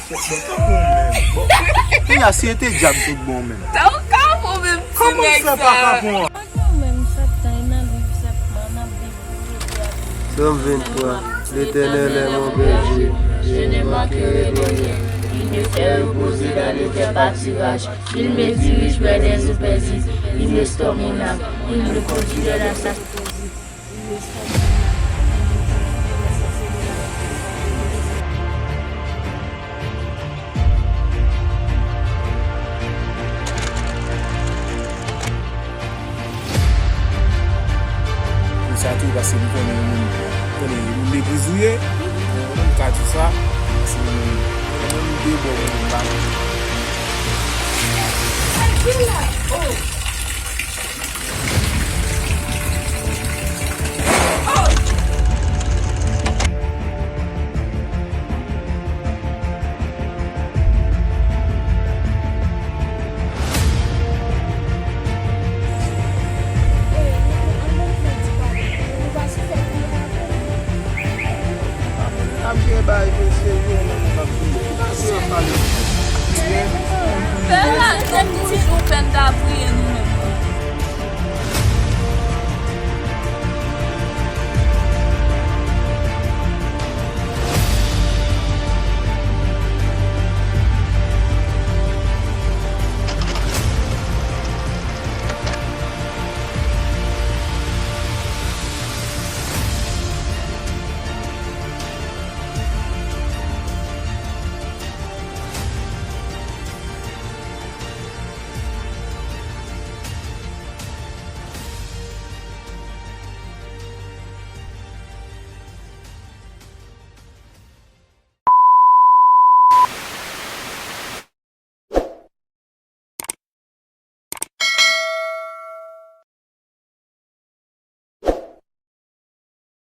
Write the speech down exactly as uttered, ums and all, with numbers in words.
Bon, bon, tankou w menm. Bon, kounya, si e te dyab tout bon menm. Tankou w menm, ti nèg sa. Kòman w fè pa ka pran? Tankou w menm, sèt tan, e nan liv sèlman, n ap viv pou Bondye a. Sòm venntwa. L'Éternel est mon berger, je ne manquerai de rien. Il me fait reposer dans de verts pâturages. Il me dirige près des eaux paisibles. Il restaure mon âme. Il me conduit dans la sainteté. Pou sa tou, paske m konnen yon moun, konnen yon moun legliz ou ye, m ka di sa, paske m, m de bò moun pa. Ap gen bagay ke serye nan kont ap fini. Ki bagay ap pale? Fè la, se toujou fè n ta priye, nou